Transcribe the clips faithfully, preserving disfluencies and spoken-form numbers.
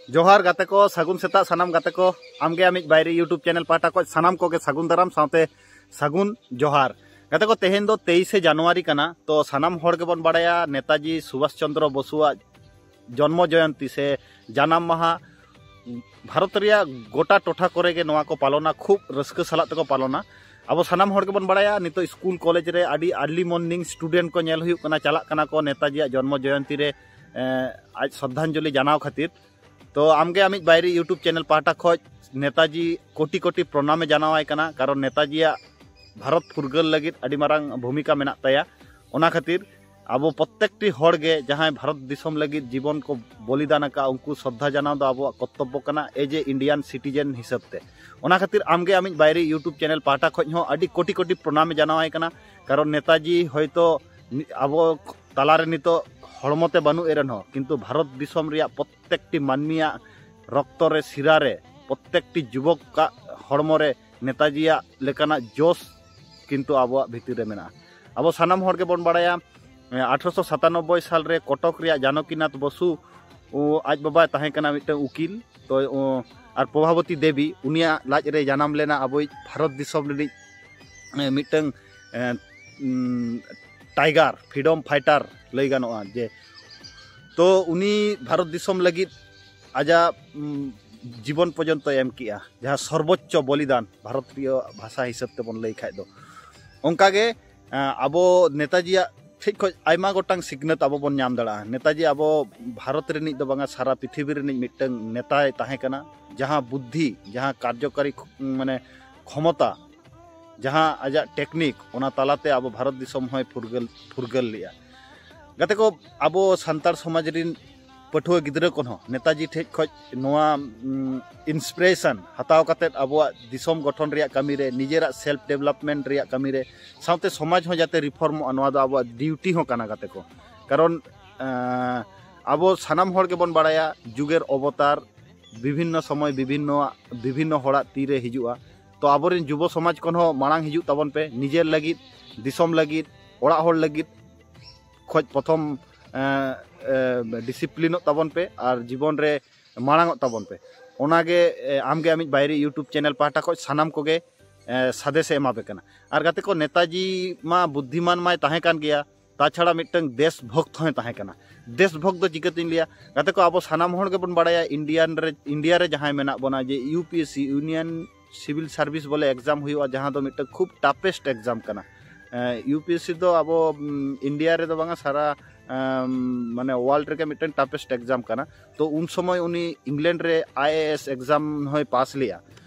ᱡᱚᱦᱟᱨ ᱜᱟᱛᱮ ᱠᱚ, ᱥᱟᱹᱜᱩᱱ ᱥᱮᱛᱟᱜ ᱥᱟᱱᱟᱢ ᱜᱟᱛᱮ ᱠᱚ᱾ ᱟᱢᱜᱮ ᱟᱢᱤᱡ ᱵᱟᱭᱨᱤ YouTube ᱪᱮᱱᱮᱞ ᱯᱟᱦᱴᱟ ᱠᱷᱚᱱ ᱥᱟᱱᱟᱢ ᱠᱚᱜᱮ ᱥᱟᱹᱜᱩᱱ ᱫᱟᱨᱟᱢ ᱥᱟᱶᱛᱮ ᱥᱟᱹᱜᱩᱱ ᱡᱚᱦᱟᱨ᱾ ᱜᱟᱛᱮ ᱠᱚ, ᱛᱮᱦᱮᱧ ᱫᱚ ᱛᱮᱭᱤᱥᱮ ᱡᱟᱱᱩᱣᱟᱨᱤ ᱠᱟᱱᱟ, ᱛᱚ ᱥᱟᱱᱟᱢ ᱦᱚᱲ ᱜᱮᱵᱚᱱ ᱵᱟᱲᱟᱭᱟ ᱱᱮᱛᱟᱡᱤ ᱥᱩᱵᱷᱟᱥ ᱪᱚᱱᱫᱨᱚ ᱵᱚᱥᱩᱣᱟᱜ ᱡᱚᱱᱢᱚ ᱡᱚᱭᱚᱱᱛᱤ ᱥᱮ ᱡᱟᱱᱟᱢ ᱢᱟᱦᱟ ᱵᱷᱟᱨᱚᱛ ᱨᱮᱭᱟᱜ ᱜᱚᱴᱟ ᱴᱚᱴᱷᱟ ᱠᱚᱨᱮ ᱜᱮ ᱱᱚᱣᱟ ᱠᱚ ᱯᱟᱞᱚᱱᱟ, ᱠᱷᱩᱵ ᱨᱟᱹᱥᱠᱟᱹ ᱥᱟᱞᱟᱜ ᱛᱮᱠᱚ ᱯᱟᱞᱚᱱᱟ᱾ ᱟᱵᱚ ᱥᱟᱱᱟᱢ ᱦᱚᱲ ᱜᱮᱵᱚᱱ ᱵᱟᱲᱟᱭᱟ ᱱᱤᱛᱚᱜ ᱥᱠᱩᱞ ᱠᱚᱞᱮᱡᱽ ᱨᱮ ᱟᱹᱰᱤ early morning student ᱠᱚ ᱧᱮᱞ ᱦᱩᱭᱩᱜ ᱠᱟᱱᱟ, ᱪᱟᱞᱟᱜ ᱠᱟᱱᱟ ᱠᱚ ᱱᱮᱛᱟᱡᱤᱭᱟᱜ ᱡᱚᱱᱢᱚ ᱡᱚᱭᱚᱱᱛᱤ ᱨᱮ, ᱮᱸ, ᱟᱡ ᱥᱨᱚᱫᱷᱟᱧᱡᱚᱞᱤ ᱡᱟᱱᱟᱣ ᱠᱷᱟᱹᱛᱤᱨ᱾ ᱛᱚ ᱟᱢᱜᱮ ᱟᱢᱤᱡ ᱵᱟᱭᱨᱤ YouTube ᱪᱮᱱᱮᱞ ᱯᱟᱦᱴᱟ ᱠᱷᱚᱱ ᱱᱮᱛᱟᱡᱤ ᱠᱳᱴᱤ ᱠᱳᱴᱤ ᱯᱨᱚᱱᱟᱢᱮ ᱡᱟᱱᱟᱣᱟᱭ ᱠᱟᱱᱟ, ᱠᱟᱨᱚᱱ ᱱᱮᱛᱟᱡᱤᱭᱟᱜ ᱵᱷᱟᱨᱚᱛ ᱯᱷᱩᱨᱜᱟᱹᱞ ᱞᱟᱹᱜᱤᱫ ᱟᱹᱰᱤ ᱢᱟᱨᱟᱝ ᱵᱷᱩᱢᱤᱠᱟ ᱢᱮᱱᱟᱜ ᱛᱟᱭᱟ᱾ ᱚᱱᱟ ᱠᱷᱟᱹᱛᱤᱨ ᱟᱵᱚ ᱯᱨᱚᱛᱛᱮᱠᱴᱤ ᱦᱚᱲ ᱜᱮ ᱡᱟᱦᱟᱸᱭ ᱵᱷᱟᱨᱚᱛ ᱫᱤᱥᱚᱢ ᱞᱟᱹᱜᱤᱫ ᱡᱤᱵᱚᱱ ᱠᱚ ᱵᱚᱞᱤᱫᱟᱱ ᱟᱠᱟᱫ, ᱩᱱᱠᱩ ᱥᱨᱚᱫᱷᱟ ᱡᱟᱱᱟᱣ ᱫᱚ ᱟᱵᱚᱣᱟᱜ ᱠᱚᱨᱛᱚᱵᱵᱚ ᱠᱟᱱᱟ as a Indian citizen ᱦᱤᱥᱟᱹᱵ ᱛᱮ᱾ ᱚᱱᱟ ᱠᱷᱟᱹᱛᱤᱨ ᱟᱢᱜᱮ ᱟᱢᱤᱡ ᱵᱟᱭᱨᱤ YouTube ᱪᱮᱱᱮᱞ ᱯᱟᱦᱴᱟ ᱠᱷᱚᱱ ᱦᱚᱸ ᱟᱹᱰᱤ ᱠᱳᱴᱤ ᱠᱳᱴᱤ ᱯᱨᱚᱱᱟᱢᱮ ᱡᱟᱱᱟᱣᱟᱭ ᱠᱟᱱᱟ, ᱠᱟᱨᱚᱱ ᱱᱮᱛᱟᱡᱤ ᱦᱚᱭᱛᱳ ᱱᱤ-, ᱟᱵᱚ ᱛᱟᱞᱟᱨᱮ ᱱᱤᱛᱚᱜ ᱦᱚᱲᱢᱚ ᱛᱮ ᱵᱟᱹᱱᱩᱜ ᱮ ᱨᱮᱦᱚᱸ, ᱠᱤᱱᱛᱩ ᱵᱷᱟᱨᱚᱛ ᱫᱤᱥᱚᱢ ᱨᱮᱭᱟᱜ ᱯᱨᱚᱛᱛᱮᱠᱴᱤ ᱢᱟᱹᱱᱢᱤᱭᱟᱜ ᱨᱚᱠᱛᱚ ᱨᱮ, ᱥᱤᱨᱟ ᱨᱮ, ᱯᱨᱚᱛᱛᱮᱠᱴᱤ ᱡᱩᱵᱚᱠᱟᱜ ᱦᱚᱲᱢᱚ ᱨᱮ ᱱᱮᱛᱟᱡᱤᱭᱟᱜ ᱞᱮᱠᱟᱱᱟᱜ ᱡᱳᱥ ᱠᱤᱱᱛᱩ ᱟᱵᱚᱣᱟᱜ ᱵᱷᱤᱛᱤᱨ ᱨᱮ ᱢᱮᱱᱟᱜᱼᱟ᱾ ᱟᱵᱚ ᱥᱟᱱᱟᱢ ᱦᱚᱲ ᱜᱮᱵᱚᱱ ᱵᱟᱲᱟᱭᱟ, ᱮ, ᱟᱴᱷᱨᱚᱥᱚ ᱥᱟᱛᱟᱱᱚᱵᱵᱳᱭ ᱥᱟᱞ ᱨᱮ ᱠᱚᱴᱚᱠ ᱨᱮᱭᱟᱜ ᱡᱟᱱᱚᱠᱤᱱᱟᱛᱷ ᱵᱚᱥᱩ, ᱚ, ᱟᱡ ᱵᱟᱵᱟᱭ ᱛᱟᱦᱮᱸ ᱠᱟᱱᱟ ᱢᱤᱫᱴᱟᱝ ᱩᱠᱤᱞ, ᱛᱚ, ᱚ, ᱟᱨ ᱯᱨᱚᱵᱷᱟᱵᱚᱛᱤ ᱫᱮᱵᱤ ᱩᱱᱤᱭᱟᱜ ᱞᱟᱡ ᱨᱮ ᱡᱟᱱᱟᱢ ᱞᱮᱱᱟ ᱟᱵᱚᱭᱤᱡ ᱵᱷᱟᱨᱚᱛ ᱫᱤᱥᱚᱢ ᱨᱤᱱᱤᱡ, ᱮ, ᱢᱤᱫᱴᱟᱝ, ᱮ, ᱩᱢ, tiger, freedom fighter ᱞᱟᱹᱭ ᱜᱟᱱᱚᱜᱼᱟ ᱡᱮ᱾ ᱛᱚ ᱩᱱᱤ ᱵᱷᱟᱨᱚᱛ ᱫᱤᱥᱚᱢ ᱞᱟᱹᱜᱤᱫ ᱟᱡᱟᱜ, ᱩᱢ, ᱡᱤᱵᱚᱱ ᱯᱚᱨᱡᱚᱱᱛᱚᱭ ᱮᱢ ᱠᱮᱜᱼᱟ, ᱡᱟᱦᱟᱸ ᱥᱚᱨᱵᱳᱪᱪᱚ ᱵᱚᱞᱤᱫᱟᱱ ᱵᱷᱟᱨᱚᱛᱤᱭᱚ ᱵᱷᱟᱥᱟ ᱦᱤᱥᱟᱹᱵ ᱛᱮᱵᱚᱱ ᱞᱟᱹᱭ ᱠᱷᱟᱡ ᱫᱚ᱾ ᱚᱱᱠᱟᱜᱮ, ᱮ, ᱟᱵᱚ ᱱᱮᱛᱟᱡᱤᱭᱟᱜ ᱴᱷᱮᱡ ᱠᱷᱚᱡ ᱟᱭᱢᱟ ᱜᱚᱴᱟᱝ ᱥᱤᱠᱷᱱᱟᱹᱛ ᱟᱵᱚ ᱵᱚᱱ ᱧᱟᱢ ᱫᱟᱲᱮᱭᱟᱜᱼᱟ᱾ ᱱᱮᱛᱟᱡᱤ ᱟᱵᱚ ᱵᱷᱟᱨᱚᱛ ᱨᱤᱱᱤᱡ ᱫᱚ ᱵᱟᱝᱟ, ᱥᱟᱨᱟ ᱯᱨᱤᱛᱷᱤᱵᱤ ᱨᱤᱱᱤᱡ ᱢᱤᱫᱴᱟᱝ ᱱᱮᱛᱟᱭ ᱛᱟᱦᱮᱸ ᱠᱟᱱᱟ, ᱡᱟᱦᱟᱸ ᱵᱩᱫᱽᱫᱷᱤ, ᱡᱟᱦᱟᱸ ᱠᱟᱨᱡᱚᱠᱟᱨᱤ ᱠᱷ-, ᱢᱟᱱᱮ ᱠᱷᱚᱢᱚᱛᱟ, ᱡᱟᱦᱟᱸ ᱟᱡᱟᱜ technique, ᱚᱱᱟ ᱛᱟᱞᱟᱛᱮ ᱟᱵᱚ ᱵᱷᱟᱨᱚᱛ ᱫᱤᱥᱚᱢ ᱦᱚᱸᱭ ᱯᱷᱩᱨᱜᱟᱹᱞ, ᱯᱷᱩᱨᱜᱟᱹᱞ ᱞᱮᱜᱼᱟ᱾ ᱜᱟᱛᱮ ᱠᱚ, ᱟᱵᱚ ᱥᱟᱱᱛᱟᱲ ᱥᱚᱢᱟᱡᱽ ᱨᱤᱱ ᱯᱟᱹᱴᱷᱩᱣᱟᱹ ᱜᱤᱫᱽᱨᱟᱹ ᱠᱚᱦᱚᱸ ᱱᱮᱛᱟᱡᱤ ᱴᱷᱮᱡ ᱠᱷᱚᱡ ᱱᱚᱣᱟ, ᱩᱢ, inspiration ᱦᱟᱛᱟᱣ ᱠᱟᱛᱮᱫ ᱟᱵᱚᱣᱟᱜ ᱫᱤᱥᱚᱢ ᱜᱚᱴᱷᱚᱱ ᱨᱮᱭᱟᱜ ᱠᱟᱹᱢᱤ ᱨᱮ, ᱱᱤᱡᱮᱨᱟᱜ self development ᱨᱮᱭᱟᱜ ᱠᱟᱹᱢᱤ ᱨᱮ, ᱥᱟᱶᱛᱮ ᱥᱚᱢᱟᱡᱽ ᱦᱚᱸ ᱡᱟᱛᱮ reformᱚᱜᱼᱟ, ᱱᱚᱣᱟ ᱫᱚ ᱟᱵᱚᱣᱟᱜ duty ᱦᱚᱸ ᱠᱟᱱᱟ ᱜᱟᱛᱮ ᱠᱚ᱾ ᱠᱟᱨᱚᱱ, ᱮᱸ, ᱟᱵᱚ ᱥᱟᱱᱟᱢ ᱦᱚᱲ ᱜᱮᱵᱚᱱ ᱵᱟᱲᱟᱭᱟ ᱡᱩᱜᱮᱨ ᱚᱵᱚᱛᱟᱨ ᱵᱤᱵᱷᱤᱱᱱᱚ ᱥᱚᱢᱚᱭ ᱵᱤᱵᱷᱤᱱᱱᱚ, ᱵᱤᱵᱷᱤᱱᱱᱚ ᱦᱚᱲᱟᱜ ᱛᱤᱨᱮ ᱦᱤᱡᱩᱜᱼᱟ᱾ ᱛᱚ ᱟᱵᱚᱨᱮᱱ ᱡᱩᱵᱚ ᱥᱚᱢᱟᱡᱽ ᱠᱷᱚᱱ ᱦᱚᱸ ᱢᱟᱲᱟᱝ ᱦᱤᱡᱩᱜ ᱛᱟᱵᱚᱱ ᱯᱮ, ᱱᱤᱡᱮᱨ ᱞᱟᱹᱜᱤᱫ, ᱫᱤᱥᱚᱢ ᱞᱟᱹᱜᱤᱫ, ᱚᱲᱟᱜ ᱦᱚᱲ ᱞᱟᱹᱜᱤᱫ ᱠᱷᱚᱡ ᱯᱨᱚᱛᱷᱚᱢ, ᱮᱸ, ᱮᱸ, disciplineᱚᱜ ᱛᱟᱵᱚᱱ ᱯᱮ ᱟᱨ ᱡᱤᱵᱚᱱ ᱨᱮ ᱢᱟᱲᱟᱝᱚᱜ ᱛᱟᱵᱚᱱ ᱯᱮ᱾ ᱚᱱᱟᱜᱮ ᱮ, ᱟᱢᱜᱮ ᱟᱢᱤᱡ ᱵᱟᱭᱨᱤ YouTube ᱪᱮᱱᱮᱞ ᱯᱟᱦᱴᱟ ᱠᱷᱚᱱ ᱥᱟᱱᱟᱢ ᱠᱚᱜᱮ ᱮ, ᱥᱟᱸᱫᱮᱥᱮ ᱮᱢᱟ ᱯᱮ ᱠᱟᱱᱟ᱾ ᱟᱨ ᱜᱟᱛᱮ ᱠᱚ, ᱱᱮᱛᱟᱡᱤ ᱢᱟ ᱵᱩᱫᱽᱫᱷᱤᱢᱟᱱ ᱢᱟᱭ ᱛᱟᱦᱮᱸ ᱠᱟᱱ ᱜᱮᱭᱟ, ᱛᱟᱪᱷᱟᱲᱟ ᱢᱤᱫᱴᱟᱝ ᱫᱮᱥ ᱵᱷᱚᱠᱛ ᱦᱚᱸᱭ ᱛᱟᱦᱮᱸ ᱠᱟᱱᱟ᱾ ᱫᱮᱥ ᱵᱷᱚᱠᱛ ᱫᱚ ᱪᱤᱠᱟᱹᱛᱤᱧ ᱞᱟᱹᱭᱟ? ᱜᱟᱛᱮ ᱠᱚ, ᱟᱵᱚ ᱥᱟᱱᱟᱢ ᱦᱚᱲ ᱜᱮᱵᱚᱱ ᱵᱟᱲᱟᱭᱟ, ᱤᱱᱰᱤᱭᱟᱱ ᱨᱮ, ᱤᱱᱰᱤᱭᱟ ᱨᱮ ᱡᱟᱦᱟᱸᱭ ᱢᱮᱱᱟᱜ ᱵᱚᱱᱟ, ᱡᱮ U P S C, union ᱥᱤᱵᱤᱞ ᱥᱟᱨᱵᱷᱤᱥ ᱵᱚᱞᱮ ᱮᱠᱡᱟᱢ ᱦᱩᱭᱩᱜᱼᱟ, ᱡᱟᱦᱟᱸ ᱫᱚ ᱢᱤᱫᱴᱟᱝ ᱠᱷᱩᱵ ᱴᱟᱯᱮᱥᱴ ᱮᱠᱡᱟᱢ ᱠᱟᱱᱟ᱾ ᱤᱭᱩ ᱯᱤ ᱮᱥ ᱥᱤ ᱫᱚ ᱟᱵᱚ ᱩᱢ, ᱤᱱᱰᱤᱭᱟ ᱨᱮᱫᱚ ᱵᱟᱝᱟ, ᱥᱟᱨᱟ ᱟᱢ, ᱢᱟᱱᱮ ᱣᱟᱨᱞᱰ ᱨᱮᱜᱮ ᱢᱤᱫᱴᱟᱝ ᱴᱟᱯᱮᱥᱴ ᱮᱠᱡᱟᱢ ᱠᱟᱱᱟ᱾ ᱛᱚ ᱩᱱ ᱥᱚᱢᱚᱭ ᱩᱱᱤ ᱤᱝᱞᱮᱱᱰ ᱨᱮ ᱟᱭ ᱮ ᱮᱥ ᱮᱠᱡᱟᱢ ᱦᱚᱸᱭ ᱯᱟᱥ ᱞᱮᱜᱼᱟ᱾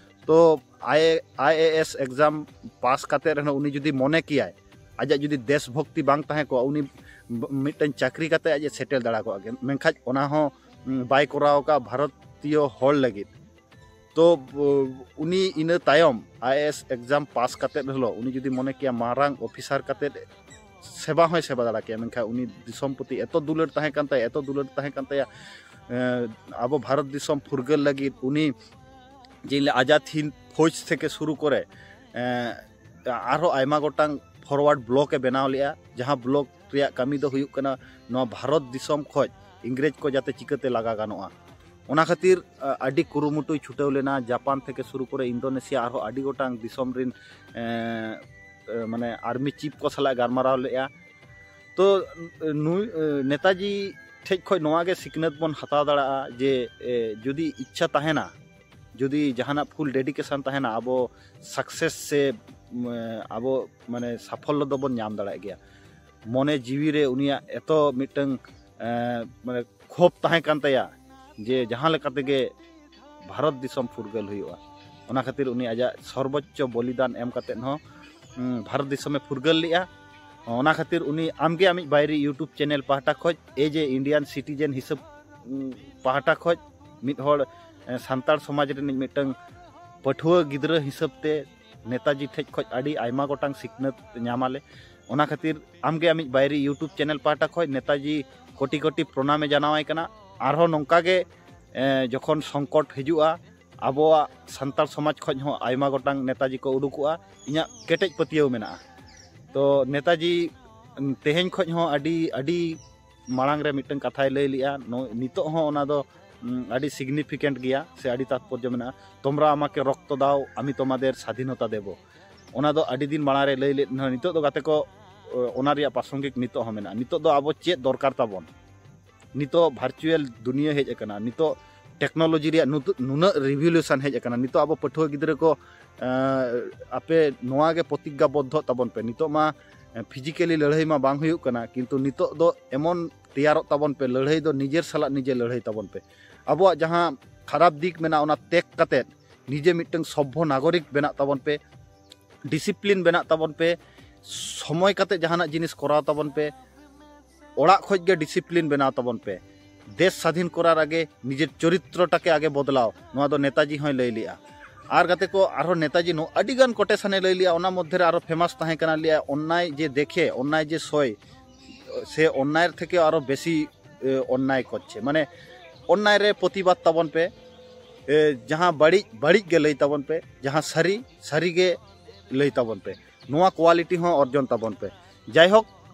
ᱛᱚ ᱟᱭ ᱟᱭ ᱮ ᱮᱥ ᱮᱠᱡᱟᱢ ᱯᱟᱥ ᱠᱟᱛᱮ ᱨᱮᱦᱚᱸ ᱩᱱᱤ ᱡᱩᱫᱤ ᱢᱚᱱᱮ ᱠᱮᱭᱟᱭ, ᱟᱡᱟᱜ ᱡᱩᱫᱤ ᱫᱮᱥ ᱵᱷᱚᱠᱛᱤ ᱵᱟᱝ ᱛᱟᱦᱮᱸ ᱠᱚᱜᱼᱟ, ᱩᱱᱤ ᱵ- ᱢᱤᱫᱴᱟᱝ ᱪᱟᱹᱠᱨᱤ ᱠᱟᱛᱮ ᱟᱡ ᱮ ᱥᱮᱴᱮᱞ ᱫᱟᱲᱮ ᱠᱚᱜᱼᱟ᱾ ᱢᱮᱱᱠᱷᱟᱱ ᱚᱱᱟ ᱦᱚᱸ ᱩᱢ, ᱵᱟᱭ ᱠᱚᱨᱟᱣ ᱟᱠᱟᱫ ᱵᱷᱟᱨᱚᱛᱤᱭᱚ ᱦᱚᱲ ᱞᱟᱹᱜᱤᱫ᱾ ᱛᱚ ᱩᱱᱤ ᱤᱱᱟᱹ ᱛᱟᱭᱚᱢ ᱟᱭ ᱮ ᱮᱥ ᱮᱠᱡᱟᱢ ᱯᱟᱥ ᱠᱟᱛᱮ ᱨᱮᱦᱚᱸ ᱩᱱᱤ ᱡᱩᱫᱤ ᱢᱚᱱᱮ ᱠᱮᱭᱟ ᱢᱟᱨᱟᱝ ᱚᱯᱷᱤᱥᱟᱨ ᱠᱟᱛᱮ ᱥᱮᱵᱟ ᱦᱚᱸᱭ ᱥᱮᱵᱟ ᱫᱟᱲᱮ ᱠᱮᱭᱟ, ᱢᱮᱱᱠᱷᱟᱱ ᱩᱱᱤ ᱫᱤᱥᱚᱢ ᱯᱨᱚᱛᱤ ᱮᱛᱚ ᱫᱩᱞᱟᱹᱲ ᱛᱟᱦᱮᱸ ᱠᱟᱱ ᱛᱟᱭᱟ, ᱮᱛᱚ ᱫᱩᱞᱟᱹᱲ ᱛᱟᱦᱮᱸ ᱠᱟᱱ ᱛᱟᱭᱟ᱾ ᱮᱸ, ᱟᱵᱚ ᱵᱷᱟᱨᱚᱛ ᱫᱤᱥᱚᱢ ᱯᱷᱩᱨᱜᱟᱹᱞ ᱞᱟᱹᱜᱤᱫ ᱩᱱᱤ ᱡᱮ ᱟᱡᱟᱫ ᱦᱤᱱᱫ ᱯᱷᱳᱡᱽ ᱛᱷᱮᱠᱮ ᱥᱩᱨᱩ ᱠᱚᱨᱮ, ᱮᱸ, ᱟᱨᱦᱚᱸ ᱟᱭᱢᱟ ᱜᱚᱴᱟᱝ ᱯᱷᱚᱨᱣᱟᱨᱰ ᱵᱞᱚᱠ ᱮ ᱵᱮᱱᱟᱣ ᱞᱮᱜᱼᱟ, ᱡᱟᱦᱟᱸ ᱵᱞᱚᱠ ᱨᱮᱭᱟᱜ ᱠᱟᱹᱢᱤ ᱫᱚ ᱦᱩᱭᱩᱜ ᱠᱟᱱᱟ ᱱᱚᱣᱟ ᱵᱷᱟᱨᱚᱛ ᱫᱤᱥᱚᱢ ᱠᱷᱚᱱ ᱤᱝᱨᱮᱡᱽ ᱠᱚ ᱡᱟᱛᱮ ᱪᱤᱠᱟᱹᱛᱮ ᱞᱟᱜᱟ ᱜᱟᱱᱚᱜᱼᱟ᱾ ᱚᱱᱟ ᱠᱷᱟᱹᱛᱤᱨ ᱟ, ᱟᱹᱰᱤ ᱠᱩᱨᱩᱢᱩᱴᱩᱭ ᱪᱷᱩᱴᱟᱹᱣ ᱞᱮᱱᱟ᱾ ᱡᱟᱯᱟᱱ ᱛᱷᱮᱠᱮ ᱥᱩᱨᱩ ᱠᱚᱨᱮ ᱤᱱᱫᱳᱱᱮᱥᱤᱭᱟ, ᱟᱨᱦᱚᱸ ᱟᱹᱰᱤ ᱜᱚᱴᱟᱝ ᱫᱤᱥᱚᱢ ᱨᱤᱱ ᱮᱸ, ᱮ, ᱢᱟᱱᱮ ᱟᱨᱢᱤ ᱪᱤᱯ ᱠᱚ ᱥᱟᱞᱟᱜ ᱜᱟᱞᱢᱟᱨᱟᱣ ᱞᱮᱜᱼᱟ᱾ ᱛᱚ ᱱᱩᱭ ᱮ, ᱱᱮᱛᱟᱡᱤ ᱴᱷᱮᱡ ᱠᱷᱚᱱ ᱱᱚᱣᱟ ᱜᱮ ᱥᱤᱠᱷᱱᱟᱹᱛ ᱵᱚᱱ ᱦᱟᱛᱟᱣ ᱫᱟᱲᱮᱭᱟᱜᱼᱟ ᱡᱮ ᱮ, ᱡᱩᱫᱤ ᱤᱪᱪᱷᱟ ᱛᱟᱦᱮᱱᱟ, ᱡᱩᱫᱤ ᱡᱟᱦᱟᱱᱟᱜ ᱯᱷᱩᱞ ᱰᱮᱰᱤᱠᱮᱥᱚᱱ ᱛᱟᱦᱮᱱᱟ, ᱟᱵᱚ ᱥᱟᱠᱥᱮᱥ ᱥᱮ ᱩᱢ, ᱟᱵᱚ ᱢᱟᱱᱮ ᱥᱟᱯᱷᱚᱞᱞᱚ ᱫᱚᱵᱚᱱ ᱧᱟᱢ ᱫᱟᱲᱮᱭᱟᱜ ᱜᱮᱭᱟ᱾ ᱢᱚᱱᱮ ᱡᱤᱣᱤ ᱨᱮ ᱩᱱᱤᱭᱟᱜ ᱮᱛᱚ ᱢᱤᱫᱴᱟᱝ ᱮ, ᱢᱟᱱᱮ ᱠᱷᱚᱵ ᱛᱟᱦᱮᱸ ᱠᱟᱱ ᱛᱟᱭᱟ ᱡᱮ ᱡᱟᱦᱟᱸ ᱞᱮᱠᱟ ᱛᱮᱜᱮ ᱵᱷᱟᱨᱚᱛ ᱫᱤᱥᱚᱢ ᱯᱷᱩᱨᱜᱟᱹᱞ ᱦᱩᱭᱩᱜᱼᱟ᱾ ᱚᱱᱟ ᱠᱷᱟᱹᱛᱤᱨ ᱩᱱᱤ ᱟᱡᱟᱜ ᱥᱚᱨᱵᱚᱪᱪᱚ ᱵᱚᱞᱤᱫᱟᱱ ᱮᱢ ᱠᱟᱛᱮᱫ ᱦᱚᱸ ᱩᱢ, ᱵᱷᱟᱨᱚᱛ ᱫᱤᱥᱚᱢᱮ ᱯᱷᱩᱨᱜᱟᱹᱞ ᱞᱮᱜᱼᱟ᱾ ᱚᱱᱟ ᱠᱷᱟᱹᱛᱤᱨ ᱩᱱᱤ ᱟᱢᱜᱮ ᱟᱢᱤᱡ ᱵᱟᱭᱨᱤ YouTube ᱪᱮᱱᱮᱞ ᱯᱟᱦᱴᱟ ᱠᱷᱚᱡ ᱮᱡ ᱮ ᱤᱱᱰᱤᱭᱟᱱ ᱥᱤᱴᱤᱡᱮᱱ ᱦᱤᱥᱟᱹᱵ ᱩᱢ, ᱯᱟᱦᱴᱟ ᱠᱷᱚᱡ ᱢᱤᱫ ᱦᱚᱲ ᱮ, ᱥᱟᱱᱛᱟᱲ ᱥᱚᱢᱟᱡᱽ ᱨᱤᱱᱤᱡ ᱢᱤᱫᱴᱟᱝ ᱯᱟᱹᱴᱷᱩᱣᱟᱹ ᱜᱤᱫᱽᱨᱟᱹ ᱦᱤᱥᱟᱹᱵ ᱛᱮ ᱱᱮᱛᱟᱡᱤ ᱴᱷᱮᱡ ᱠᱷᱚᱡ ᱟᱹᱰᱤ ᱟᱭᱢᱟ ᱜᱚᱴᱟᱝ ᱥᱤᱠᱷᱱᱟᱹᱛ ᱧᱟᱢᱟᱞᱮ᱾ ᱚᱱᱟ ᱠᱷᱟᱹᱛᱤᱨ ᱟᱢᱜᱮ ᱟᱢᱤᱡ ᱵᱟᱭᱨᱤ YouTube ᱪᱮᱱᱮᱞ ᱯᱟᱦᱴᱟ ᱠᱷᱚᱡ ᱱᱮᱛᱟᱡᱤ ᱠᱳᱴᱤ ᱠᱳᱴᱤ ᱯᱨᱚᱱᱟᱢᱮ ᱡᱟᱱᱟᱣᱟᱭ ᱠᱟᱱᱟ᱾ ᱟᱨᱦᱚᱸ ᱱᱚᱝᱠᱟ ᱜᱮ ᱮ, ᱡᱚᱠᱷᱚᱱ ᱥᱚᱝᱠᱚᱴ ᱦᱤᱡᱩᱜᱼᱟ, ᱟᱵᱚᱣᱟᱜ ᱥᱟᱱᱛᱟᱲ ᱥᱚᱢᱟᱡᱽ ᱠᱷᱚᱡ ᱦᱚᱸ ᱟᱭᱢᱟ ᱜᱚᱴᱟᱝ ᱱᱮᱛᱟᱡᱤ ᱠᱚ ᱩᱰᱩᱠᱚᱜᱼᱟ, ᱤᱧᱟᱹᱜ ᱠᱮᱴᱮᱡ ᱯᱟᱹᱛᱭᱟᱹᱣ ᱢᱮᱱᱟᱜᱼᱟ᱾ ᱛᱚ ᱱᱮᱛᱟᱡᱤ ᱛᱮᱦᱮᱧ ᱠᱷᱚᱡ ᱦᱚᱸ ᱟᱹᱰᱤ ᱟᱹᱰᱤ ᱢᱟᱲᱟᱝ ᱨᱮ ᱢᱤᱫᱴᱟᱝ ᱠᱟᱛᱷᱟᱭ ᱞᱟᱹᱭ ᱞᱮᱜᱼᱟ, ᱱᱚ- ᱱᱤᱛᱚᱜ ᱦᱚᱸ ᱚᱱᱟ ᱫᱚ ᱩᱸ, ᱟᱹᱰᱤ ᱥᱤᱜᱱᱤᱯᱷᱤᱠᱮᱱᱴ ᱜᱮᱭᱟ ᱥᱮ ᱟᱹᱰᱤ ᱛᱟᱛᱯᱚᱨᱡᱚ ᱢᱮᱱᱟᱜᱼᱟ᱾ ᱛᱳᱢᱨᱟ ᱟᱢᱟᱠᱮ ᱨᱚᱠᱛᱚ ᱫᱟᱣ, ᱟᱢᱤ ᱛᱳᱢᱟᱫᱮᱨ ᱥᱟᱫᱷᱤᱱᱚᱛᱟ ᱫᱮᱵᱚ᱾ ᱚᱱᱟ ᱫᱚ ᱟᱹᱰᱤ ᱫᱤᱱ ᱢᱟᱲᱟᱝ ᱨᱮ ᱞᱟᱹᱭ ᱞᱮᱫ ᱨᱮᱦᱚᱸ, ᱱᱤᱛᱚᱜ ᱫᱚ ᱜᱟᱛᱮ ᱠᱚ, ᱚ, ᱚᱱᱟ ᱨᱮᱭᱟᱜ ᱯᱨᱟᱥᱚᱝᱜᱤᱠ ᱱᱤᱛᱚᱜ ᱦᱚᱸ ᱢᱮᱱᱟᱜᱼᱟ᱾ ᱱᱤᱛᱚᱜ ᱫᱚ ᱟᱵᱚ ᱪᱮᱫ ᱫᱚᱨᱠᱟᱨ ᱛᱟᱵᱚᱱ? ᱱᱤᱛᱚᱜ ᱵᱷᱟᱨᱪᱩᱭᱟᱞ ᱫᱩᱱᱤᱭᱟᱹ ᱦᱮᱡ ᱟᱠᱟᱱᱟ, ᱱᱤᱛᱚᱜ ᱴᱮᱠᱱᱳᱞᱚᱡᱤ ᱨᱮᱭᱟᱜ ᱱᱩᱛᱩ-, ᱱᱩᱱᱟᱹᱜ ᱨᱤᱵᱷᱚᱞᱩᱥᱚᱱ ᱦᱮᱡ ᱟᱠᱟᱱᱟ᱾ ᱱᱤᱛᱚᱜ ᱟᱵᱚ ᱯᱟᱹᱴᱷᱩᱣᱟᱹ ᱜᱤᱫᱽᱨᱟᱹ ᱠᱚ, ᱮᱸ, ᱟᱯᱮ ᱱᱚᱣᱟ ᱜᱮ ᱯᱨᱚᱛᱤᱜᱽᱜᱟᱵᱚᱫᱽᱫᱷᱚᱜ ᱛᱟᱵᱚᱱ ᱯᱮ᱾ ᱱᱤᱛᱚᱜ ᱢᱟ, ᱮᱸ, ᱯᱷᱤᱡᱤᱠᱮᱞᱤ ᱞᱟᱹᱲᱦᱟᱹᱭ ᱢᱟ ᱵᱟᱝ ᱦᱩᱭᱩᱜ ᱠᱟᱱᱟ, ᱠᱤᱱᱛᱩ ᱱᱤᱛᱚᱜ ᱫᱚ ᱮᱢᱚᱱ ᱛᱮᱭᱟᱨᱚᱜ ᱛᱟᱵᱚᱱ ᱯᱮ, ᱞᱟᱹᱲᱦᱟᱹᱭ ᱫᱚ ᱱᱤᱡᱮᱨ ᱥᱟᱞᱟᱜ ᱱᱤᱡᱮ ᱞᱟᱹᱲᱦᱟᱹᱭ ᱛᱟᱵᱚᱱ ᱯᱮ᱾ ᱟᱵᱚᱣᱟᱜ ᱡᱟᱦᱟᱸ ᱠᱷᱟᱨᱟᱯ ᱫᱤᱠ ᱢᱮᱱᱟᱜᱼᱟ, ᱚᱱᱟ ᱛᱮᱠ ᱠᱟᱛᱮᱫ ᱱᱤᱡᱮ ᱢᱤᱫᱴᱟᱝ ᱥᱚᱵᱵᱷᱚ ᱱᱟᱜᱚᱨᱤᱠ ᱵᱮᱱᱟᱜ ᱛᱟᱵᱚᱱ ᱯᱮ, ᱰᱤᱥᱤᱯᱞᱤᱱ ᱵᱮᱱᱟᱜ ᱛᱟᱵᱚᱱ ᱯᱮ, ᱥᱚᱢᱚᱭ ᱠᱟᱛᱮ ᱡᱟᱦᱟᱱᱟᱜ ᱡᱤᱱᱤᱥ ᱠᱚᱨᱟᱣ ᱛᱟᱵᱚᱱ ᱯᱮ, ᱚᱲᱟᱜ ᱠᱷᱚᱡ ᱜᱮ ᱰᱤᱥᱤᱯᱞᱤᱱ ᱵᱮᱱᱟᱣ ᱛᱟᱵᱚᱱ ᱯᱮ᱾ ᱫᱮᱥ ᱥᱟᱫᱷᱤᱱ ᱠᱚᱨᱟᱨ ᱟᱜᱮ ᱱᱤᱡᱮᱨ ᱪᱚᱨᱤᱛᱨᱚᱴᱟᱠᱮ ᱟᱜᱮ ᱵᱚᱫᱞᱟᱣ, ᱱᱚᱣᱟ ᱫᱚ ᱱᱮᱛᱟᱡᱤ ᱦᱚᱸᱭ ᱞᱟᱹᱭ ᱞᱮᱜᱼᱟ᱾ ᱟᱨ ᱜᱟᱛᱮ ᱠᱚ, ᱟᱨᱦᱚᱸ ᱱᱮᱛᱟᱡᱤ ᱱᱚ-, ᱟᱹᱰᱤ ᱜᱟᱱ ᱠᱚᱴᱮᱥᱟᱱᱮ ᱞᱟᱹᱭ ᱞᱮᱜᱼᱟ, ᱚᱱᱟ ᱢᱚᱫᱽᱫᱷᱮ ᱨᱮ ᱟᱨᱦᱚᱸ ᱯᱷᱮᱢᱟᱥ ᱛᱟᱦᱮᱸ ᱠᱟᱱᱟ, ᱞᱟᱹᱭᱟ, ᱚᱱᱱᱟᱭ ᱡᱮ ᱫᱮᱠᱷᱮ, ᱚᱱᱱᱟᱭ ᱡᱮ ᱥᱚᱭ, ᱥᱮ ᱚᱱᱱᱟᱭ ᱛᱷᱮᱠᱮ ᱟᱨᱦᱚᱸ ᱵᱮᱥᱤ, ᱮ, ᱚᱱᱱᱟᱭ ᱠᱚᱨᱪᱷᱮ, ᱢᱟᱱᱮ ᱚᱱᱱᱟᱭ ᱨᱮ ᱯᱨᱚᱛᱤᱵᱟᱫ ᱛᱟᱵᱚᱱ ᱯᱮ, ᱮ, ᱡᱟᱦᱟᱸ ᱵᱟᱹᱲᱤᱡ, ᱵᱟᱹᱲᱤᱡ ᱜᱮ ᱞᱟᱹᱭ ᱛᱟᱵᱚᱱ ᱯᱮ, ᱡᱟᱦᱟᱸ ᱥᱟᱹᱨᱤ, ᱥᱟᱹᱨᱤ ᱜᱮ ᱞᱟᱹᱭ ᱛᱟᱵᱚᱱ ᱯᱮ᱾ ᱱᱚᱣᱟ ᱠᱳᱣᱟᱞᱤᱴᱤ ᱦᱚᱸ ᱚᱨᱡᱚᱱ ᱛᱟᱵᱚᱱ ᱯᱮ᱾ ᱡᱟᱭᱦᱳᱠ,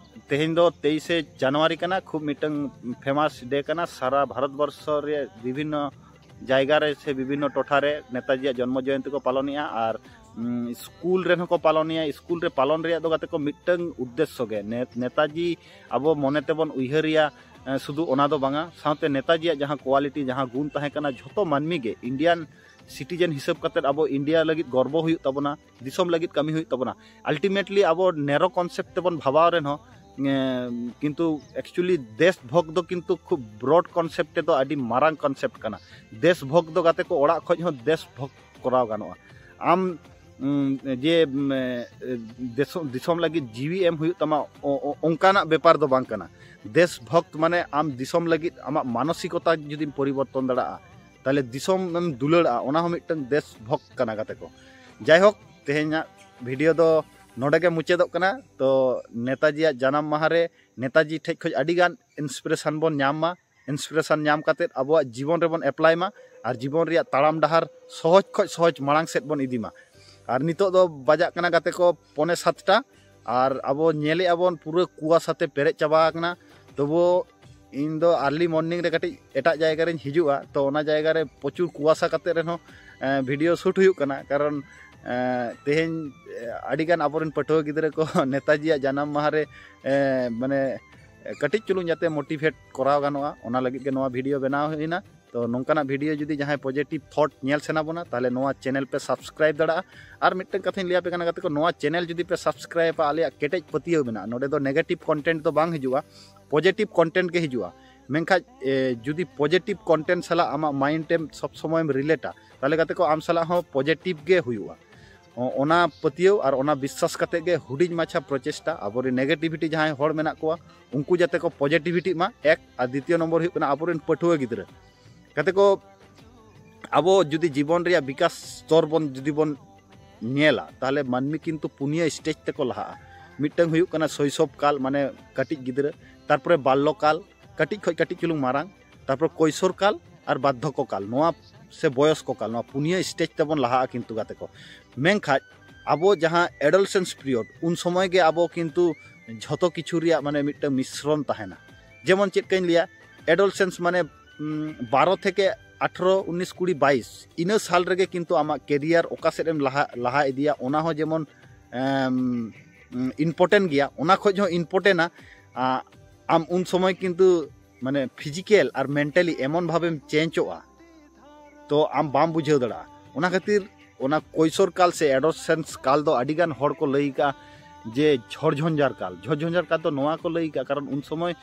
ᱛᱮᱦᱮᱧ ᱫᱚ ᱛᱮᱭᱤᱥᱮ ᱡᱟᱱᱩᱣᱟᱨᱤ ᱠᱟᱱᱟ, ᱠᱷᱩᱵ ᱢᱤᱫᱴᱟᱝ ᱯᱷᱮᱢᱟᱥ ᱰᱮ ᱠᱟᱱᱟ᱾ ᱥᱟᱨᱟ ᱵᱷᱟᱨᱚᱛ ᱵᱚᱨᱥᱚ ᱨᱮ ᱵᱤᱵᱷᱤᱱᱱᱚ ᱡᱟᱭᱜᱟ ᱨᱮ ᱥᱮ ᱵᱤᱵᱷᱤᱱᱱᱚ ᱴᱚᱴᱷᱟ ᱨᱮ ᱱᱮᱛᱟᱡᱤᱭᱟᱜ ᱡᱚᱱᱢᱚ ᱡᱚᱭᱚᱱᱛᱤ ᱠᱚ ᱯᱟᱞᱚᱱᱮᱜᱼᱟ᱾ ᱟᱨ, ᱩᱸ, ᱥᱠᱩᱞ ᱨᱮᱱ ᱦᱚᱸᱠᱚ ᱯᱟᱞᱚᱱᱮᱜᱼᱟ᱾ ᱥᱠᱩᱞ ᱨᱮ ᱯᱟᱞᱚᱱ ᱨᱮᱭᱟᱜ ᱫᱚ ᱜᱟᱛᱮ ᱠᱚ ᱢᱤᱫᱴᱟᱝ ᱩᱫᱽᱫᱮᱥᱥᱚ ᱜᱮ, ᱱᱮ-, ᱱᱮᱛᱟᱡᱤ ᱟᱵᱚ ᱢᱚᱱᱮ ᱛᱮᱵᱚᱱ ᱩᱭᱦᱟᱹᱨᱮᱭᱟ, ᱮᱸ, ᱥᱩᱫᱷᱩ ᱚᱱᱟ ᱫᱚ ᱵᱟᱝᱟ, ᱥᱟᱶᱛᱮ ᱱᱮᱛᱟᱡᱤᱭᱟᱜ ᱡᱟᱦᱟᱸ ᱠᱳᱣᱟᱞᱤᱴᱤ, ᱡᱟᱦᱟᱸ ᱜᱩᱱ ᱛᱟᱦᱮᱸ ᱠᱟᱱᱟ, ᱡᱷᱚᱛᱚ ᱢᱟᱹᱱᱢᱤ ᱜᱮ ᱤᱱᱰᱤᱭᱟᱱ ᱥᱤᱴᱤᱡᱮᱱ ᱦᱤᱥᱟᱹᱵ ᱠᱟᱛᱮᱫ ᱟᱵᱚ ᱤᱱᱰᱤᱭᱟ ᱞᱟᱹᱜᱤᱫ ᱜᱚᱨᱵᱚ ᱦᱩᱭᱩᱜ ᱛᱟᱵᱚᱱᱟ, ᱫᱤᱥᱚᱢ ᱞᱟᱹᱜᱤᱫ ᱠᱟᱹᱢᱤ ᱦᱩᱭᱩᱜ ᱛᱟᱵᱚᱱᱟ᱾ ᱟᱞᱴᱤᱢᱮᱴᱞᱤ ᱟᱵᱚ ᱱᱮᱨᱳ ᱠᱚᱱᱥᱮᱯᱴ ᱛᱮᱵᱚᱱ ᱵᱷᱟᱵᱟᱣ ᱨᱮᱦᱚᱸ, ᱮᱸ, ᱠᱤᱱᱛᱩ ᱮᱠᱪᱩᱭᱮᱞᱤ ᱫᱮᱥ ᱵᱷᱳᱜᱽ ᱫᱚ ᱠᱤᱱᱛᱩ ᱠᱷᱩᱵ ᱵᱨᱚᱰ ᱠᱚᱱᱥᱮᱯᱴ ᱛᱮᱫᱚ ᱟᱹᱰᱤ ᱢᱟᱨᱟᱝ ᱠᱚᱱᱥᱮᱯᱴ ᱠᱟᱱᱟ᱾ ᱫᱮᱥ ᱵᱷᱳᱜᱽ ᱫᱚ ᱜᱟᱛᱮ ᱠᱚ ᱚᱲᱟᱜ ᱠᱷᱚᱡ ᱦᱚᱸ ᱫᱮᱥ ᱵᱷᱳᱜᱽ ᱠᱚᱨᱟᱣ ᱜᱟᱱᱚᱜᱼᱟ᱾ ᱟᱢ, ᱩᱸ, ᱡᱮ, ᱩᱸ, ᱮ, ᱫᱮᱥᱚ-, ᱫᱤᱥᱚᱢ ᱞᱟᱹᱜᱤᱫ ᱡᱤᱣᱤ ᱮᱢ ᱦᱩᱭᱩᱜ ᱛᱟᱢᱟ, ᱚ-, ᱚ-, ᱚᱱᱠᱟᱱᱟᱜ ᱵᱮᱯᱟᱨ ᱫᱚ ᱵᱟᱝ ᱠᱟᱱᱟ᱾ ᱫᱮᱥ ᱵᱷᱚᱠᱛ ᱢᱟᱱᱮ ᱟᱢ ᱫᱤᱥᱚᱢ ᱞᱟᱹᱜᱤᱫ ᱟᱢᱟᱜ ᱢᱟᱱᱚᱥᱤᱠᱚᱛᱟ ᱡᱩᱫᱤᱢ ᱯᱚᱨᱤᱵᱚᱨᱛᱚᱱ ᱫᱟᱲᱮᱭᱟᱜᱼᱟ, ᱛᱟᱦᱞᱮ ᱫᱤᱥᱚᱢ ᱮᱢ ᱫᱩᱞᱟᱹᱲᱟᱜᱼᱟ, ᱚᱱᱟ ᱦᱚᱸ ᱢᱤᱫᱴᱟᱝ ᱫᱮᱥ ᱵᱷᱚᱠᱛ ᱠᱟᱱᱟ ᱜᱟᱛᱮ ᱠᱚ᱾ ᱡᱟᱭᱦᱳᱠ, ᱛᱮᱦᱮᱧᱟᱜ ᱵᱷᱤᱰᱤᱭᱳ ᱫᱚ ᱱᱚᱰᱮ ᱜᱮ ᱢᱩᱪᱟᱹᱫᱚᱜ ᱠᱟᱱᱟ᱾ ᱛᱚ ᱱᱮᱛᱟᱡᱤᱭᱟᱜ ᱡᱟᱱᱟᱢ ᱢᱟᱦᱟ ᱨᱮ ᱱᱮᱛᱟᱡᱤ ᱴᱷᱮᱡ ᱠᱷᱚᱡ ᱟᱹᱰᱤ ᱜᱟᱱ ᱤᱱᱥᱯᱤᱨᱮᱥᱚᱱ ᱵᱚᱱ ᱧᱟᱢ ᱢᱟ, ᱤᱱᱥᱯᱤᱨᱮᱥᱚᱱ ᱧᱟᱢ ᱠᱟᱛᱮᱫ ᱟᱵᱚᱣᱟᱜ ᱡᱤᱵᱚᱱ ᱨᱮᱵᱚᱱ ᱮᱯᱞᱟᱭ ᱢᱟ ᱟᱨ ᱡᱤᱵᱚᱱ ᱨᱮᱭᱟᱜ ᱛᱟᱲᱟᱢ ᱰᱟᱦᱟᱨ ᱥᱚᱦᱚᱡᱽ ᱠᱷᱚᱡ ᱥᱚᱦᱚᱡᱽ ᱢᱟᱲᱟᱝ ᱥᱮᱫ ᱵᱚᱱ ᱤᱫᱤ ᱢᱟ᱾ ᱟᱨ ᱱᱤᱛᱚᱜ ᱫᱚ ᱵᱟᱡᱟᱜ ᱠᱟᱱᱟ ᱜᱟᱛᱮ ᱠᱚ ᱯᱚᱱᱮ ᱥᱟᱛᱴᱟ, ᱟᱨ ᱟᱵᱚ ᱧᱮᱞᱮᱜᱼᱟ ᱵᱚᱱ ᱯᱩᱨᱟᱹ ᱠᱩᱣᱟᱥᱟ ᱛᱮ ᱯᱮᱨᱮᱡ ᱪᱟᱵᱟ ᱟᱠᱟᱱᱟ᱾ ᱛᱚᱵᱩ ᱤᱧ ᱫᱚ early morning ᱨᱮ ᱠᱟᱹᱴᱤᱡ ᱮᱴᱟᱜ ᱡᱟᱭᱜᱟ ᱨᱮᱧ ᱦᱤᱡᱩᱜᱼᱟ, ᱛᱚ ᱚᱱᱟ ᱡᱟᱭᱜᱟ ᱨᱮ ᱯᱨᱚᱪᱩᱨ ᱠᱩᱣᱟᱥᱟ ᱠᱟᱛᱮ ᱨᱮᱦᱚᱸ ᱵᱷᱤᱰᱤᱭᱳ ᱥᱩᱴ ᱦᱩᱭᱩᱜ ᱠᱟᱱᱟ᱾ ᱠᱟᱨᱚᱱ ᱛᱮᱦᱮᱧ ᱟᱹᱰᱤᱜᱟᱱ ᱟᱵᱚᱨᱮᱱ ᱯᱟᱹᱴᱷᱩᱣᱟᱹ ᱜᱤᱫᱽᱨᱟᱹ ᱠᱚ ᱱᱮᱛᱟᱡᱤᱭᱟᱜ ᱡᱟᱱᱟᱢ ᱢᱟᱦᱟ ᱨᱮ ᱢᱟᱱᱮ ᱠᱟᱹᱴᱤᱡ ᱪᱩᱞᱩᱝ ᱡᱟᱛᱮ ᱢᱳᱴᱤᱵᱷᱮᱴ ᱠᱚᱨᱟᱣ ᱜᱟᱱᱚᱜᱼᱟ, ᱚᱱᱟ ᱞᱟᱹᱜᱤᱫ ᱜᱮ ᱱᱚᱣᱟ ᱵᱷᱤᱰᱤᱭᱳ ᱵᱮᱱᱟᱣ ᱦᱩᱭᱱᱟ᱾ ᱛᱚ ᱱᱚᱝᱠᱟᱱᱟᱜ ᱵᱷᱤᱰᱤᱭᱳ ᱡᱩᱫᱤ ᱡᱟᱦᱟᱸᱭ ᱯᱚᱡᱮᱴᱤᱵᱷ ᱛᱷᱚᱴ ᱧᱮᱞ ᱥᱟᱱᱟ ᱵᱚᱱᱟ, ᱛᱟᱦᱚᱞᱮ ᱱᱚᱣᱟ ᱪᱮᱱᱮᱞ ᱯᱮ ᱥᱟᱵᱥᱠᱨᱟᱭᱤᱵ ᱫᱟᱲᱮᱭᱟᱜᱼᱟ᱾ ᱟᱨ ᱢᱤᱫᱴᱟᱝ ᱠᱟᱛᱷᱟᱧ ᱞᱟᱹᱭ ᱟᱯᱮ ᱠᱟᱱᱟ ᱜᱟᱛᱮ ᱠᱚ, ᱱᱚᱣᱟ ᱪᱮᱱᱮᱞ ᱡᱩᱫᱤ ᱯᱮ ᱥᱟᱵᱥᱠᱨᱟᱭᱤᱵᱟ, ᱟᱞᱮᱭᱟᱜ ᱠᱮᱴᱮᱡ ᱯᱟᱹᱛᱭᱟᱹᱣ ᱢᱮᱱᱟᱜᱼᱟ, ᱱᱚᱰᱮ ᱫᱚ ᱱᱮᱜᱮᱴᱤᱵᱷ ᱠᱚᱱᱴᱮᱱᱴ ᱫᱚ ᱵᱟᱝ ᱦᱤᱡᱩᱜᱼᱟ, ᱯᱚᱡᱮᱴᱤᱵᱷ ᱠᱚᱱᱴᱮᱱᱴ ᱜᱮ ᱦᱤᱡᱩᱜᱼᱟ᱾ ᱢᱮᱱᱠᱷᱟᱱ ᱡᱩᱫᱤ ᱯᱚᱡᱮᱴᱤᱵᱷ ᱠᱚᱱᱴᱮᱱᱴ ᱥᱟᱞᱟᱜ ᱟᱢᱟᱜ ᱢᱟᱭᱤᱱᱰ ᱮᱢ ᱥᱚᱵ ᱥᱚᱢᱚᱭᱮᱢ ᱨᱤᱞᱮᱴᱟ, ᱛᱟᱦᱚᱞᱮ ᱜᱟᱛᱮ ᱠᱚ ᱟᱢ ᱥᱟᱞᱟᱜ ᱦᱚᱸ ᱯᱚᱡᱮᱴᱤᱵᱷ ᱜᱮ ᱦᱩᱭᱩᱜᱼᱟ᱾ ᱚᱱᱟ ᱯᱟᱹᱛᱭᱟᱹᱣ ᱟᱨ ᱚᱱᱟ ᱵᱤᱥᱥᱟᱥ ᱠᱟᱛᱮ ᱜᱮ ᱦᱩᱰᱤᱧ ᱢᱟᱪᱷᱟ ᱯᱨᱚᱪᱮᱥᱴᱟ, ᱟᱵᱚᱨᱮᱱ ᱱᱮᱜᱮᱴᱤᱵᱷᱤᱴᱤ ᱡᱟᱦᱟᱸᱭ ᱦᱚᱲ ᱢᱮᱱᱟᱜ ᱠᱚᱣᱟ ᱩᱱᱠᱩ ᱡᱟᱛᱮ ᱠᱚ ᱯᱚᱡᱮᱴᱤᱵᱷᱤᱴᱤᱜ ᱢᱟ, ᱮᱠ᱾ ᱟᱨ ᱫᱤᱛᱤᱭᱚ ᱱᱚᱢᱵᱚᱨ ᱦᱩᱭᱩᱜ ᱠᱟᱱᱟ ᱟᱵᱚᱨᱮᱱ ᱯᱟᱹᱴᱷᱩᱣᱟᱹ ᱜᱤᱫᱽᱨᱟᱹ᱾ ᱜᱟᱛᱮ ᱠᱚ, ᱟᱵᱚ ᱡᱩᱫᱤ ᱡᱤᱵᱚᱱ ᱨᱮᱭᱟᱜ ᱵᱤᱠᱟᱥ ᱥᱛᱚᱨ ᱵᱚᱱ ᱡᱩᱫᱤ ᱵᱚᱱ ᱧᱮᱞᱟ, ᱛᱟᱦᱚᱞᱮ ᱢᱟᱹᱱᱢᱤ ᱠᱤᱱᱛᱩ ᱯᱩᱱᱭᱟᱹ ᱥᱴᱮᱡᱽ ᱛᱮᱠᱚ ᱞᱟᱦᱟᱜᱼᱟ᱾ ᱢᱤᱫᱴᱟᱝ ᱦᱩᱭᱩᱜ ᱠᱟᱱᱟ ᱥᱚᱭᱥᱚᱵ ᱠᱟᱞ, ᱢᱟᱱᱮ ᱠᱟᱹᱴᱤᱡ ᱜᱤᱫᱽᱨᱟᱹ, ᱛᱟᱨᱯᱚᱨᱮ ᱵᱟᱞᱞᱚ ᱠᱟᱞ, ᱠᱟᱹᱴᱤᱡ ᱠᱷᱚᱱ ᱠᱟᱹᱴᱤᱡ ᱪᱩᱞᱩᱝ ᱢᱟᱨᱟᱝ, ᱛᱟᱨᱯᱚᱨ ᱠᱳᱭᱥᱳᱨ ᱠᱟᱞ ᱟᱨ ᱵᱟᱨᱫᱷᱚᱠᱚ ᱠᱟᱞ, ᱱᱚᱣᱟ ᱥᱮ ᱵᱚᱭᱚᱥᱠᱚ ᱠᱟᱞ, ᱱᱚᱣᱟ ᱯᱩᱱᱭᱟᱹ ᱥᱴᱮᱡᱽ ᱛᱮᱵᱚᱱ ᱞᱟᱦᱟᱜᱼᱟ ᱠᱤᱱᱛᱩ ᱜᱟᱛᱮ ᱠᱚ᱾ ᱢᱮᱱᱠᱷᱟᱡ ᱟᱵᱚ ᱡᱟᱦᱟᱸ adolescence period, ᱩᱱ ᱥᱚᱢᱚᱭ ᱜᱮ ᱟᱵᱚ ᱠᱤᱱᱛᱩ ᱡᱷᱚᱛᱚ ᱠᱤᱪᱷᱩ ᱨᱮᱭᱟᱜ ᱢᱟᱱᱮ ᱢᱤᱫᱴᱟᱝ ᱢᱤᱥᱨᱚᱱ ᱛᱟᱦᱮᱱᱟ᱾ ᱡᱮᱢᱚᱱ ᱪᱮᱫ ᱠᱟᱹᱧ ᱞᱟᱹᱭᱟ, adolescence ᱢᱟᱱᱮ ᱩᱢ, ᱵᱟᱨᱚ ᱛᱷᱮᱠᱮ ᱟᱴᱷᱨᱚ, ᱩᱱᱤᱥ, ᱠᱩᱲᱤ, ᱵᱟᱭᱤᱥ, ᱤᱱᱟᱹ ᱥᱟᱞ ᱨᱮᱜᱮ ᱠᱤᱱᱛᱩ ᱟᱢᱟᱜ ᱠᱮᱨᱤᱭᱟᱨ ᱚᱠᱟ ᱥᱮᱫ ᱮᱢ ᱞᱟᱦᱟ, ᱞᱟᱦᱟ ᱤᱫᱤᱭᱟ, ᱚᱱᱟ ᱦᱚᱸ ᱡᱮᱢᱚᱱ ᱤᱢᱯᱚᱨᱴᱮᱱᱴ ᱜᱮᱭᱟ, ᱚᱱᱟ ᱠᱷᱚᱡ ᱦᱚᱸ ᱤᱢᱯᱚᱨᱴᱮᱱᱴᱟ᱾ ᱟ, ᱟᱢ ᱩᱱ ᱥᱚᱢᱚᱭ ᱠᱤᱱᱛᱩ ᱢᱟᱱᱮ ᱯᱷᱤᱡᱤᱠᱮᱞ ᱟᱨ ᱢᱮᱱᱴᱟᱞᱤ ᱮᱢᱚᱱ ᱵᱷᱟᱵᱮᱢ ᱪᱮᱧᱡᱚᱜᱼᱟ, ᱛᱚ ᱟᱢ ᱵᱟᱢ ᱵᱩᱡᱷᱟᱹᱣ ᱫᱟᱲᱮᱭᱟᱜᱼᱟ᱾ ᱚᱱᱟ ᱠᱷᱟᱹᱛᱤᱨ ᱚᱱᱟ ᱠᱳᱭᱥᱳᱨ ᱠᱟᱞ ᱥᱮ adolescence ᱠᱟᱞ ᱫᱚ ᱟᱹᱰᱤᱜᱟᱱ ᱦᱚᱲ ᱠᱚ ᱞᱟᱹᱭ ᱠᱟᱜᱼᱟ ᱡᱮ ᱡᱷᱚᱲ ᱡᱷᱚᱧᱡᱟᱨ ᱠᱟᱞ᱾ ᱡᱷᱚᱲ ᱡᱷᱚᱧᱡᱟᱨ ᱠᱟᱞ ᱫᱚ ᱱᱚᱣᱟ ᱠᱚ ᱞᱟᱹᱭ ᱠᱟᱜᱼᱟ, ᱠᱟᱨᱚᱱ ᱩᱱ ᱥᱚᱢᱚᱭ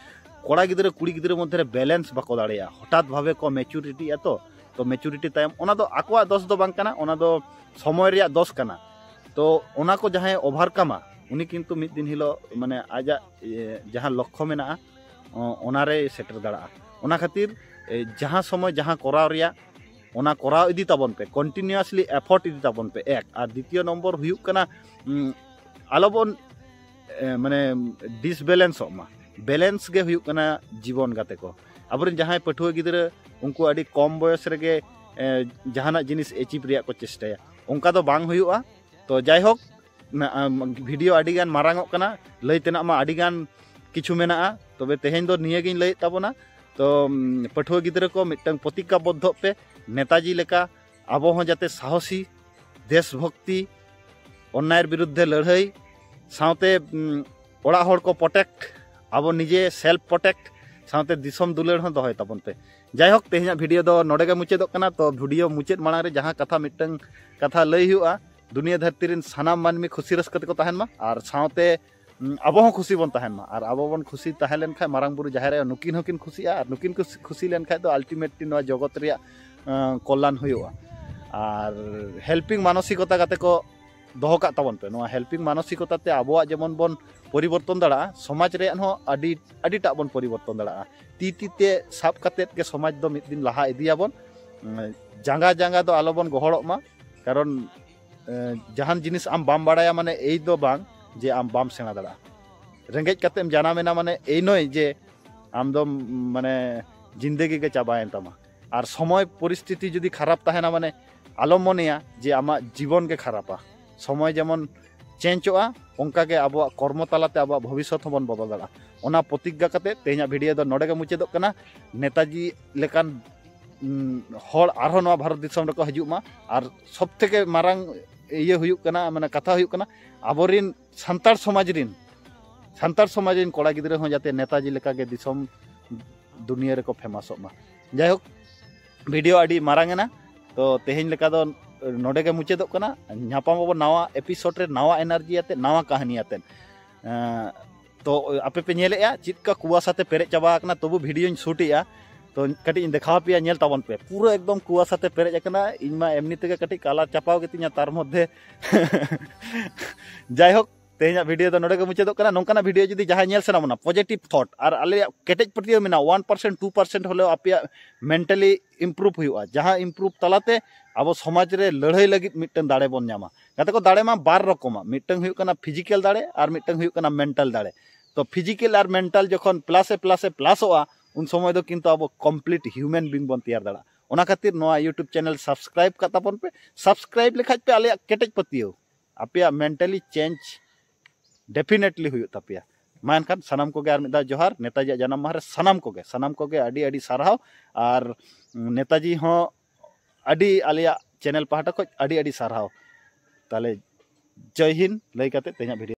ᱠᱚᱲᱟ ᱜᱤᱫᱽᱨᱟᱹ ᱠᱩᱲᱤ ᱜᱤᱫᱽᱨᱟᱹ ᱢᱚᱫᱽᱫᱷᱮ ᱨᱮ ᱵᱮᱞᱮᱱᱥ ᱵᱟᱠᱚ ᱫᱟᱲᱮᱭᱟᱜᱼᱟ, ᱦᱚᱴᱟᱛ ᱵᱷᱟᱵᱮ ᱠᱚ ᱢᱮᱪᱩᱨᱤᱴᱤᱜᱼᱟ᱾ ᱛᱚ, ᱛᱚ ᱢᱮᱪᱩᱨᱤᱴᱤ ᱛᱟᱭᱚᱢ ᱚᱱᱟ ᱫᱚ ᱟᱠᱚᱣᱟᱜ ᱫᱚᱥ ᱫᱚ ᱵᱟᱝ ᱠᱟᱱᱟ, ᱚᱱᱟ ᱫᱚ ᱥᱚᱢᱚᱭ ᱨᱮᱭᱟᱜ ᱫᱚᱥ ᱠᱟᱱᱟ᱾ ᱛᱚ ᱚᱱᱟ ᱠᱚ ᱡᱟᱦᱟᱸᱭ ᱳᱵᱷᱟᱨᱠᱟᱢᱟ, ᱩᱱᱤ ᱠᱤᱱᱛᱩ ᱢᱤᱫ ᱫᱤᱱ ᱦᱤᱞᱳᱜ ᱢᱟᱱᱮ ᱟᱡᱟᱜ, ᱤᱭᱟᱹ, ᱡᱟᱦᱟᱸ ᱞᱚᱠᱠᱷᱚ ᱢᱮᱱᱟᱜᱼᱟ, ᱚ-, ᱚᱱᱟᱨᱮᱭ ᱥᱮᱴᱮᱨ ᱫᱟᱲᱮᱭᱟᱜᱼᱟ᱾ ᱚᱱᱟ ᱠᱷᱟᱹᱛᱤᱨ, ᱮ, ᱡᱟᱦᱟᱸ ᱥᱚᱢᱚᱭ ᱡᱟᱦᱟᱸ ᱠᱚᱨᱟᱣ ᱨᱮᱭᱟᱜ, ᱚᱱᱟ ᱠᱚᱨᱟᱣ ᱤᱫᱤ ᱛᱟᱵᱚᱱ ᱯᱮ, ᱠᱚᱱᱴᱤᱱᱤᱭᱩᱣᱟᱥᱞᱤ ᱮᱯᱷᱚᱨᱴ ᱤᱫᱤ ᱛᱟᱵᱚᱱ ᱯᱮ, ᱮᱠ᱾ ᱟᱨ ᱫᱤᱛᱤᱭᱚ ᱱᱚᱢᱵᱚᱨ ᱦᱩᱭᱩᱜ ᱠᱟᱱᱟ, ᱩᱢ, ᱟᱞᱚᱵᱚᱱ, ᱮ, ᱢᱟᱱᱮ ᱰᱤᱥᱵᱮᱞᱮᱱᱥᱚᱜ ᱢᱟ᱾ ᱵᱮᱞᱮᱱᱥ ᱜᱮ ᱦᱩᱭᱩᱜ ᱠᱟᱱᱟ ᱡᱤᱵᱚᱱ ᱜᱟᱛᱮ ᱠᱚ᱾ ᱟᱵᱚᱨᱮᱱ ᱡᱟᱦᱟᱸᱭ ᱯᱟᱹᱴᱷᱩᱣᱟᱹ ᱜᱤᱫᱽᱨᱟᱹ, ᱩᱱᱠᱩ ᱟᱹᱰᱤ ᱠᱚᱢ ᱵᱚᱭᱚᱥ ᱨᱮᱜᱮ, ᱮ, ᱡᱟᱦᱟᱱᱟᱜ ᱡᱤᱱᱤᱥ ᱮᱪᱤᱵᱷ ᱨᱮᱭᱟᱜ ᱠᱚ ᱪᱮᱥᱴᱟᱭᱟ, ᱚᱱᱠᱟ ᱫᱚ ᱵᱟᱝ ᱦᱩᱭᱩᱜᱼᱟ᱾ ᱛᱚ ᱡᱟᱭᱦᱳᱠ, ᱱᱟ-, ᱟᱢ, ᱵᱷᱤᱰᱤᱭᱳ ᱟᱹᱰᱤᱜᱟᱱ ᱢᱟᱨᱟᱝᱚᱜ ᱠᱟᱱᱟ, ᱞᱟᱹᱭ ᱛᱮᱱᱟᱜ ᱢᱟ ᱟᱹᱰᱤᱜᱟᱱ ᱠᱤᱪᱷᱩ ᱢᱮᱱᱟᱜᱼᱟ᱾ ᱛᱚᱵᱮ ᱛᱮᱦᱮᱧ ᱫᱚ ᱱᱤᱭᱟᱹᱜᱤᱧ ᱞᱟᱹᱭᱮᱫ ᱛᱟᱵᱚᱱᱟ᱾ ᱛᱚ ᱩᱢ, ᱯᱟᱹᱴᱷᱩᱣᱟᱹ ᱜᱤᱫᱽᱨᱟᱹ ᱠᱚ ᱢᱤᱫᱴᱟᱝ ᱯᱨᱚᱛᱤᱜᱽᱜᱟ ᱵᱚᱫᱽᱫᱷᱚᱜ ᱯᱮ, ᱱᱮᱛᱟᱡᱤ ᱞᱮᱠᱟ ᱟᱵᱚ ᱦᱚᱸ ᱡᱟᱛᱮ ᱥᱟᱦᱚᱥᱤ, ᱫᱮᱥᱵᱷᱚᱠᱛᱤ, ᱚᱱᱱᱟᱭᱮᱨ ᱵᱤᱨᱩᱫᱽᱫᱷᱮ ᱞᱟᱹᱲᱦᱟᱹᱭ, ᱥᱟᱶᱛᱮ ᱩᱢ, ᱚᱲᱟᱜ ᱦᱚᱲ ᱠᱚ ᱯᱨᱚᱴᱮᱠᱴ, ᱟᱵᱚ ᱱᱤᱡᱮ ᱥᱮᱞᱯ ᱯᱨᱚᱴᱮᱠᱴ, ᱥᱟᱶᱛᱮ ᱫᱤᱥᱚᱢ ᱫᱩᱞᱟᱹᱲ ᱦᱚᱸ ᱫᱚᱦᱚᱭ ᱛᱟᱵᱚᱱ ᱯᱮ᱾ ᱡᱟᱭᱦᱳᱠ, ᱛᱮᱦᱮᱧᱟᱜ ᱵᱷᱤᱰᱤᱭᱳ ᱫᱚ ᱱᱚᱰᱮ ᱜᱮ ᱢᱩᱪᱟᱹᱫᱚᱜ ᱠᱟᱱᱟ᱾ ᱛᱚ ᱵᱷᱤᱰᱤᱭᱳ ᱢᱩᱪᱟᱹᱫ ᱢᱟᱲᱟᱝ ᱨᱮ ᱡᱟᱦᱟᱸ ᱠᱟᱛᱷᱟ, ᱢᱤᱫᱴᱟᱝ ᱠᱟᱛᱷᱟ ᱞᱟᱹᱭ ᱦᱩᱭᱩᱜᱼᱟ, ᱫᱩᱱᱤᱭᱟᱹ ᱫᱷᱟᱹᱨᱛᱤ ᱨᱮᱱ ᱥᱟᱱᱟᱢ ᱢᱟᱹᱱᱢᱤ ᱠᱷᱩᱥᱤ ᱨᱟᱹᱥᱠᱟᱹ ᱛᱮᱠᱚ ᱛᱟᱦᱮᱱ ᱢᱟ ᱟᱨ ᱥᱟᱶᱛᱮ ᱩᱢ, ᱟᱵᱚ ᱦᱚᱸ ᱠᱷᱩᱥᱤ ᱵᱚᱱ ᱛᱟᱦᱮᱱ ᱢᱟ᱾ ᱟᱨ ᱟᱵᱚ ᱵᱚᱱ ᱠᱷᱩᱥᱤ ᱛᱟᱦᱮᱸ ᱞᱮᱱᱠᱷᱟᱱ ᱢᱟᱨᱟᱝ ᱵᱩᱨᱩ ᱡᱟᱦᱮᱨ ᱟᱭᱳ ᱱᱩᱠᱤᱱ ᱦᱚᱸᱠᱤᱱ ᱠᱷᱩᱥᱤᱜᱼᱟ, ᱟᱨ ᱱᱩᱠᱤᱱ ᱠᱚ ᱠᱷᱩᱥᱤ ᱞᱮᱱᱠᱷᱟᱱ ᱫᱚ ᱟᱞᱴᱤᱢᱮᱴᱞᱤ ᱱᱚᱣᱟ ᱡᱚᱜᱚᱛ ᱨᱮᱭᱟᱜ ᱟᱸ, ᱠᱚᱞᱞᱟᱱ ᱦᱩᱭᱩᱜᱼᱟ᱾ ᱟᱨ ᱦᱮᱞᱯᱤᱝ ᱢᱟᱱᱚᱥᱤᱠᱚᱛᱟ ᱠᱟᱛᱮ ᱠᱚ ᱫᱚᱦᱚ ᱠᱟᱜ ᱛᱟᱵᱚᱱ ᱯᱮ᱾ ᱱᱚᱣᱟ ᱦᱮᱞᱯᱤᱝ ᱢᱟᱱᱚᱥᱤᱠᱚᱛᱟ ᱛᱮ ᱟᱵᱚᱣᱟᱜ ᱡᱮᱢᱚᱱ ᱵᱚᱱ ᱯᱚᱨᱤᱵᱚᱨᱛᱚᱱ ᱫᱟᱲᱮᱭᱟᱜᱼᱟ, ᱥᱚᱢᱟᱡᱽ ᱨᱮᱭᱟᱜ ᱦᱚᱸ ᱟᱹᱰᱤ ᱟᱹᱰᱤᱴᱟᱜ ᱵᱚᱱ ᱯᱚᱨᱤᱵᱚᱨᱛᱚᱱ ᱫᱟᱲᱮᱭᱟᱜᱼᱟ᱾ ᱛᱤ ᱛᱤ ᱛᱮ ᱥᱟᱵ ᱠᱟᱛᱮᱫ ᱜᱮ ᱥᱚᱢᱟᱡᱽ ᱫᱚ ᱢᱤᱫ ᱫᱤᱱ ᱞᱟᱦᱟ ᱤᱫᱤᱭᱟᱵᱚᱱ᱾ ᱩᱸ, ᱡᱟᱸᱜᱟ ᱡᱟᱸᱜᱟ ᱫᱚ ᱟᱞᱚᱵᱚᱱ ᱜᱚᱦᱚᱲᱚᱜ ᱢᱟ, ᱠᱟᱨᱚᱱ ᱮ, ᱡᱟᱦᱟᱱ ᱡᱤᱱᱤᱥ ᱟᱢ ᱵᱟᱢ ᱵᱟᱲᱟᱭᱟ ᱢᱟᱱᱮ ᱮᱭ ᱫᱚ ᱵᱟᱝ ᱡᱮ ᱟᱢ ᱵᱟᱢ ᱥᱮᱬᱟ ᱫᱟᱲᱮᱭᱟᱜᱼᱟ᱾ ᱨᱮᱸᱜᱮᱡ ᱠᱟᱛᱮᱢ ᱡᱟᱱᱟᱢᱮᱱᱟ ᱢᱟᱱᱮ ᱮᱭ ᱱᱚᱭ ᱡᱮ ᱟᱢ ᱫᱚ ᱢᱟᱱᱮ ᱡᱤᱱᱫᱮᱜᱤ ᱜᱮ ᱪᱟᱵᱟᱭᱮᱱ ᱛᱟᱢᱟ᱾ ᱟᱨ ᱥᱚᱢᱚᱭ ᱯᱚᱨᱤᱥᱛᱷᱤᱛᱤ ᱡᱩᱫᱤ ᱠᱷᱟᱨᱟᱯ ᱛᱟᱦᱮᱱᱟ ᱢᱟᱱᱮ ᱟᱞᱚᱢ ᱢᱚᱱᱮᱭᱟ ᱡᱮ ᱟᱢᱟᱜ ᱡᱤᱵᱚᱱ ᱜᱮ ᱠᱷᱟᱨᱟᱯᱟ᱾ ᱥᱚᱢᱚᱭ ᱡᱮᱢᱚᱱ ᱪᱮᱧᱡᱚᱜᱼᱟ, ᱚᱱᱠᱟᱜᱮ ᱟᱵᱚᱣᱟᱜ ᱠᱚᱨᱢᱚ ᱛᱟᱞᱟᱛᱮ ᱟᱵᱚᱣᱟᱜ ᱵᱷᱚᱵᱤᱥᱥᱚᱛ ᱦᱚᱸᱵᱚᱱ ᱵᱚᱫᱚᱞ ᱫᱟᱲᱮᱭᱟᱜᱼᱟ᱾ ᱚᱱᱟ ᱯᱨᱚᱛᱤᱜᱽᱜᱟ ᱠᱟᱛᱮ ᱛᱮᱦᱮᱧᱟᱜ ᱵᱷᱤᱰᱤᱭᱳ ᱫᱚ ᱱᱚᱰᱮ ᱜᱮ ᱢᱩᱪᱟᱹᱫᱚᱜ ᱠᱟᱱᱟ᱾ ᱱᱮᱛᱟᱡᱤ ᱞᱮᱠᱟᱱ ᱩᱸ, ᱦᱚᱲ ᱟᱨᱦᱚᱸ ᱱᱚᱣᱟ ᱵᱷᱟᱨᱚᱛ ᱫᱤᱥᱚᱢ ᱨᱮᱠᱚ ᱦᱤᱡᱩᱜ ᱢᱟ᱾ ᱟᱨ ᱥᱚᱵ ᱛᱷᱮᱠᱮ ᱢᱟᱨᱟᱝ ᱤᱭᱟᱹ ᱦᱩᱭᱩᱜ ᱠᱟᱱᱟ, ᱢᱟᱱᱮ ᱠᱟᱛᱷᱟ ᱦᱩᱭᱩᱜ ᱠᱟᱱᱟ, ᱟᱵᱚᱨᱤᱱ ᱥᱟᱱᱛᱟᱲ ᱥᱚᱢᱟᱡᱽ ᱨᱤᱱ, ᱥᱟᱱᱛᱟᱲ ᱥᱚᱢᱟᱡᱽ ᱨᱤᱱ ᱠᱚᱲᱟ ᱜᱤᱫᱽᱨᱟᱹ ᱦᱚᱸ ᱡᱟᱛᱮ ᱱᱮᱛᱟᱡᱤ ᱞᱮᱠᱟᱜᱮ ᱫᱤᱥᱚᱢ ᱫᱩᱱᱤᱭᱟᱹ ᱨᱮᱠᱚ ᱯᱷᱮᱢᱟᱥᱚᱜ ᱢᱟ᱾ ᱡᱟᱭᱦᱳᱠ, ᱵᱷᱤᱰᱤᱭᱳ ᱟᱹᱰᱤ ᱢᱟᱨᱟᱝ ᱮᱱᱟ, ᱛᱚ ᱛᱮᱦᱮᱧ ᱞᱮᱠᱟ ᱫᱚ ᱱᱚᱰᱮ ᱜᱮ ᱢᱩᱪᱟᱹᱫᱚᱜ ᱠᱟᱱᱟ᱾ ᱧᱟᱯᱟᱢ ᱟᱵᱚ ᱱᱟᱣᱟ ᱮᱯᱤᱥᱳᱰ ᱨᱮ, ᱱᱟᱣᱟ ᱮᱱᱟᱨᱡᱤ ᱟᱛᱮ, ᱱᱟᱣᱟ ᱠᱟᱹᱦᱱᱤ ᱟᱛᱮ᱾ ᱮᱸ, ᱛᱚ ᱟᱯᱮ ᱯᱮ ᱧᱮᱞᱮᱫᱼᱟ ᱪᱮᱫ ᱠᱟ ᱠᱩᱣᱟᱥᱟ ᱛᱮ ᱯᱮᱨᱮᱡ ᱪᱟᱵᱟ ᱟᱠᱟᱱᱟ, ᱛᱚᱵᱩ ᱵᱷᱤᱰᱤᱭᱳᱧ ᱥᱩᱴ ᱮᱫᱼᱟ᱾ ᱛᱚ ᱠᱟᱹᱴᱤᱡ ᱤᱧ ᱫᱮᱠᱷᱟᱣ ᱟᱯᱮᱭᱟ, ᱧᱮᱞ ᱛᱟᱵᱚᱱ ᱯᱮ, ᱯᱩᱨᱟᱹ ᱮᱠᱫᱚᱢ ᱠᱩᱣᱟᱥᱟ ᱛᱮ ᱯᱮᱨᱮᱡ ᱟᱠᱟᱱᱟ᱾ ᱤᱧ ᱢᱟ ᱮᱢᱱᱤ ᱛᱮᱜᱮ ᱠᱟᱹᱴᱤᱡ ᱠᱟᱞᱟᱨ ᱪᱟᱯᱟᱣ ᱜᱮᱛᱤᱧᱟ ᱛᱟᱨ ᱢᱚᱫᱽᱫᱷᱮ᱾ ᱡᱟᱭᱦᱳᱠ, ᱛᱮᱦᱮᱧᱟᱜ ᱵᱷᱤᱰᱤᱭᱳ ᱫᱚ ᱱᱚᱰᱮ ᱜᱮ ᱢᱩᱪᱟᱹᱫᱚᱜ ᱠᱟᱱᱟ᱾ ᱱᱚᱝᱠᱟᱱᱟᱜ ᱵᱷᱤᱰᱤᱭᱳ ᱡᱩᱫᱤ ᱡᱟᱦᱟᱸᱭ ᱧᱮᱞ ᱥᱟᱱᱟ ᱵᱚᱱᱟ, ᱯᱚᱡᱮᱴᱤᱵᱷ ᱛᱷᱚᱴ ᱟᱨ ᱟᱞᱮᱭᱟᱜ ᱠᱮᱴᱮᱡ ᱯᱟᱹᱛᱭᱟᱹᱣ ᱢᱮᱱᱟᱜᱼᱟ, ᱚᱣᱟᱱ ᱯᱟᱨᱥᱮᱱᱴ ᱴᱩ ᱯᱟᱨᱥᱮᱱᱴ ᱦᱚᱞᱮᱣ ᱟᱯᱮᱭᱟᱜ ᱢᱮᱱᱴᱟᱞᱤ ᱤᱢᱯᱨᱩᱵᱷ ᱦᱩᱭᱩᱜᱼᱟ, ᱡᱟᱦᱟᱸ ᱤᱢᱯᱨᱩᱵᱷ ᱛᱟᱞᱟᱛᱮ ᱟᱵᱚ ᱥᱚᱢᱟᱡᱽ ᱨᱮ ᱞᱟᱹᱲᱦᱟᱹᱭ ᱞᱟᱹᱜᱤᱫ ᱢᱤᱫᱴᱟᱝ ᱫᱟᱲᱮ ᱵᱚᱱ ᱧᱟᱢᱟ᱾ ᱜᱟᱛᱮ ᱠᱚ, ᱫᱟᱲᱮ ᱢᱟ ᱵᱟᱨ ᱨᱚᱠᱚᱢᱟ, ᱢᱤᱫᱴᱟᱝ ᱦᱩᱭᱩᱜ ᱠᱟᱱᱟ ᱯᱷᱤᱡᱤᱠᱮᱞ ᱫᱟᱲᱮ ᱟᱨ ᱢᱤᱫᱴᱟᱝ ᱦᱩᱭᱩᱜ ᱠᱟᱱᱟ ᱢᱮᱱᱴᱟᱞ ᱫᱟᱲᱮ᱾ ᱛᱚ ᱯᱷᱤᱡᱤᱠᱮᱞ ᱟᱨ ᱢᱮᱱᱴᱟᱞ ᱡᱚᱠᱷᱚᱱ ᱯᱞᱟᱥ ᱮ ᱯᱞᱟᱥ ᱮ ᱯᱞᱟᱥᱚᱜᱼᱟ, ᱩᱱ ᱥᱚᱢᱚᱭ ᱫᱚ ᱠᱤᱱᱛᱩ ᱟᱵᱚ ᱠᱚᱢᱯᱞᱤᱴ ᱦᱤᱭᱩᱢᱮᱱ ᱵᱤᱝ ᱵᱚᱱ ᱛᱮᱭᱟᱨ ᱫᱟᱲᱮᱭᱟᱜᱼᱟ᱾ ᱚᱱᱟ ᱠᱷᱟᱹᱛᱤᱨ ᱱᱚᱣᱟ YouTube ᱪᱮᱱᱮᱞ ᱥᱟᱵᱥᱠᱨᱟᱭᱤᱵ ᱠᱟᱜ ᱛᱟᱵᱚᱱ ᱯᱮ᱾ ᱥᱟᱵᱥᱠᱨᱟᱭᱤᱵ ᱞᱮᱠᱷᱟᱡ ᱯᱮ ᱟᱞᱮᱭᱟᱜ ᱠᱮᱴᱮᱡ ᱯᱟᱹᱛᱭᱟᱹᱣ, ᱟᱯᱮᱭᱟᱜ ᱢᱮᱱᱴᱟᱞᱤ ᱪᱮᱧᱡᱽ ᱰᱮᱯᱷᱤᱱᱮᱴᱞᱤ ᱦᱩᱭᱩᱜ ᱛᱟᱯᱮᱭᱟ᱾ ᱢᱟ ᱮᱱᱠᱷᱟᱱ ᱥᱟᱱᱟᱢ ᱠᱚᱜᱮ ᱟᱨ ᱢᱤᱫ ᱫᱷᱟᱣ ᱡᱚᱦᱟᱨ᱾ ᱱᱮᱛᱟᱡᱤᱭᱟᱜ ᱡᱟᱱᱟᱢ ᱢᱟᱦᱟ ᱨᱮ ᱥᱟᱱᱟᱢ ᱠᱚᱜᱮ, ᱥᱟᱱᱟᱢ ᱠᱚᱜᱮ ᱟᱹᱰᱤ ᱟᱹᱰᱤ ᱥᱟᱨᱦᱟᱣ᱾ ᱟᱨ ᱱᱮᱛᱟᱡᱤ ᱦᱚᱸ ᱟᱹᱰᱤ, ᱟᱞᱮᱭᱟᱜ ᱪᱮᱱᱮᱞ ᱯᱟᱦᱴᱟ ᱠᱷᱚᱱ ᱟᱹᱰᱤ ᱟᱹᱰᱤ ᱥᱟᱨᱦᱟᱣ᱾ ᱛᱟᱦᱚᱞᱮ ᱡᱚᱭ ᱦᱤᱱᱫ ᱞᱟᱹᱭ ᱠᱟᱛᱮ ᱛᱮᱦᱮᱧᱟᱜ ᱵᱷᱤᱰᱤᱭᱳ